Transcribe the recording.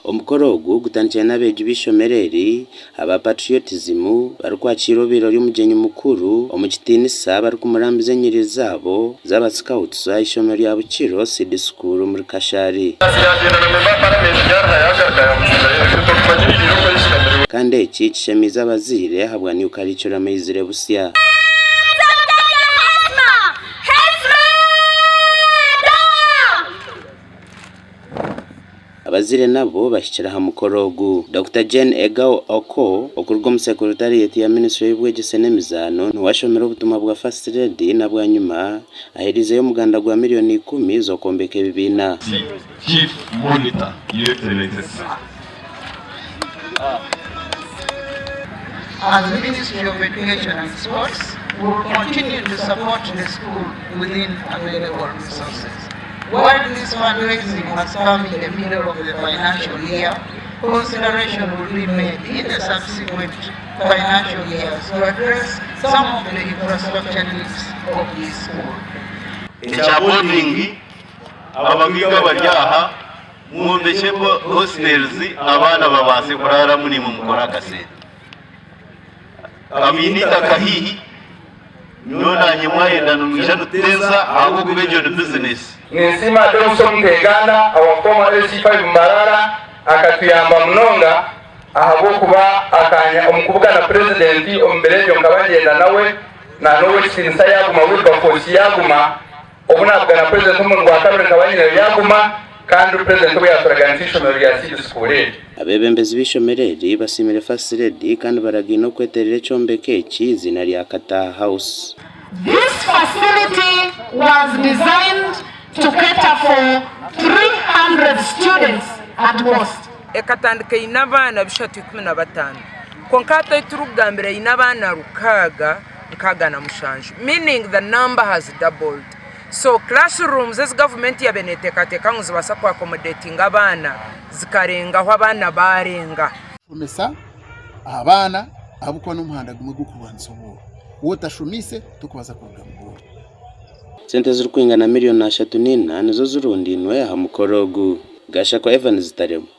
Omukoro ogu gutandikire n'abeegi b'eishomero eri aba Patriotism barikwakiira obaire ori omugyenyi mukuru omu kitiinisa barikumurambiza enyiriri zaabo z'aba Scouts aha ishomero rya Bukiro Seed School omuri Kashari. Kandi eki kishemiize abazaire ahabwa New Curriculum eizire busya. Abazaire nabo bahikire aha mukoro ogu. Dokita Jane Egao Oko okuruga omu sekuritarieti ya minisiture y'obwegyese n'emizaano niwe ashomire obutumwa bwa First Lady na bwanyima aheriizeyo omuganda gwa miriyoni ikumi z'okwombeka ebibiina. Chief Monitor, Your Excellency Sir. As Ministry of Education and Sports, we will continue to support the school within available resources. While this fundraising has come in the middle of the financial year, consideration will be made in the subsequent financial years to address some of the infrastructure needs of this school. Ekya boarding, abagaiga abari aha mwombekye hostels abaana babaase kuraaramu naimwe mukore akasente. Abaine eitaka haihi nyowe naanye mwayenda nimwija nituteesa ahabw'okuba egyo ni bizinesi. Ninsiima Johnson Nteganda our former LC5 Mbarara akatuyamba munonga ahabw'okuba akanya omu kubugana Purezidenti omu biro ebyo nkaba ngyenda nawe na n'ow'ekitiinisa yaaguma Wilberforce yaaguma obu naabugana Purezidenti omurundi gwa kabiri nkaba nyineyo yaaguma kandi Purezidenti obu yaaturaganisa eishomero rya Seed School eri. Abeebembezi b'eishomero eri basiimire First Lady kandi baragaine okweterera ekyombeko eki eiziina rya Kataha House. This facility was designed to cater for 300 students at most. Ekatandika eine abaana 315 kwonka hati ahu turikugambira eine abaana rukaaga 67 meaning the number has doubled. So classrooms ezi gavumenti yaabaire neeteekateeka ngu zibaasa ku accommodatinga abaana zikarengaho abaana baarenga. Shomesa abaana ahabw'okuba n'omuhanda gumwe gw'okurwanisa obworo. Waaba otashomiise torikubaasa kuruga mu bworo. Sente ezirikwingana miriyoni 34 nizo zirundainwe aha mukoro ogu. Gashakwa Evans Taremwa.